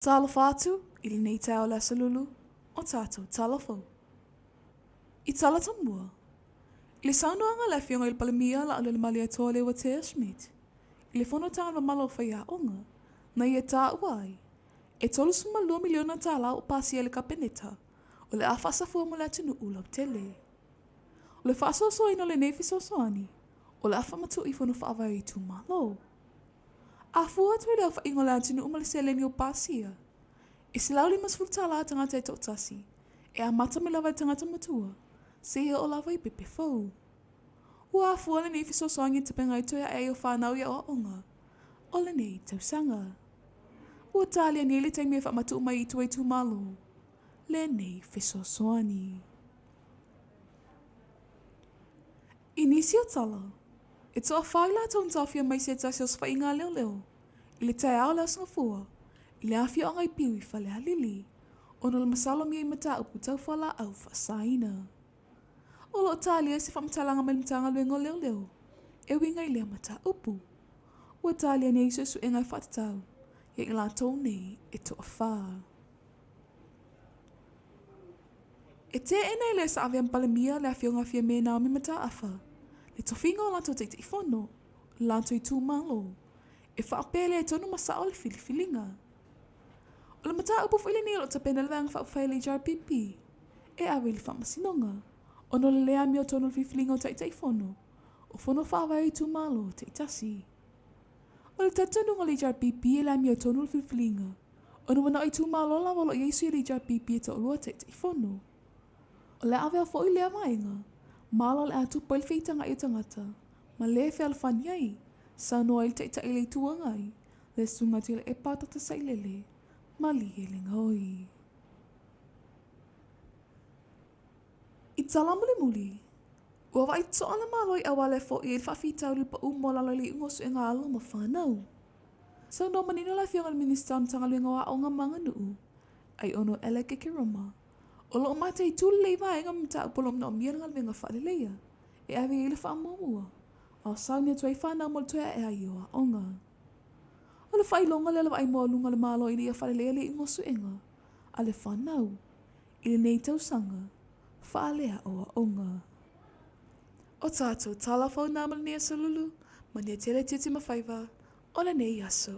Talofa atu i lenei taeao o le Aso Lulu o tatou tala fou. I tala tomua, i le saunoaga a le Afioga i le Palemia Laaulialemalietoa Leuatea Schmidt i le fonotaga mamalu o faiaoga na ia taua ai e $32 miliona tālā ua pasia e le Kapeneta o le a faasafua mo le atunuu lautele. O le faasoasoaina o lenei fesoasoani o le a faamatuu i fono faavae o itumalo. A fua atu i le aofaiga o le atunuu ma le seleni ua pasia, e $150 tālā tagata e toatasi, e amata mai lava i le tagata matua seia oo lava i pepe fou. Ua afua lenei fesoasoani e tapena ai toe ae ai o fanau i aoaoga o lenei tausaga. Ua talia nei le taimi e faamatuu mai i tua itumalo lenei fesoasoani. I nisi o tala, e toawhā i latou na taofia mai se tasi o osofaiga a leoleo i le taeao o le Aso Gafua i le afioaga i Piu i Falealili ona o le masalomia i mataupu tau fualaau faasaina. O lo o talia se faamatalaga mai le Matagaluega o Leoleo e uiga i lea mataupu. Ua talia nei suesuega e faatatau ia i latou nei e toawhā. E teena e le sa avea ma Palemia le Afioga Fiame Naomi Mataafa le tofiga o latou Taitaifono o le latou itumalo e faapea le tonu ma sao le filifiliga. O le mataupu foi lenei o lo o tapena e le Vaega Faaupufai a le HRPP e ave i le Faamasinoga ona o le le amiotonu o le filifiliga o Taitaifono o Fono Faavae o itumalo taitasi. O le talitonuga o le HRPP e le amiotonu le filifiliga ona ua na o itumalo lava o lo o i ai sui o le HRPP e toalua Taitaifono. O le a avea foi lea vaega ma ala o le a tupu ai le feitagai o tagata ma le fealofani ai, saunoa ai le Taitai o le Itu Agai, le Susuga Tuilaepa Dr Sailele Malielegaoi. I tala mulimuli, ua vaai totoa le Malo i auala e foia ai le faafitauli o le pau maualalo i le iuga o suega a alo ma fanau. Saunoa manino le Afioga i le Minisita o le Matagaluega o Aoga ma Aganuu, Aiono Alec Ekeroma, o lo o mataitu lelei vaega ma mataupu o lo o manaomia le galuega faaleleia e ave i ai le faamuamua a o sauni atu ai fanau mo le toe ae ai o aoga. O le faailoga lea o le vaai maualuga a le Malo ina ia faaleleia le iuga o suega a le fanau i lenei tausaga faaleaoaoga. O tatou tala fou na ma lenei aso lulu, manuia tele tiute ma faiva o lenei aso.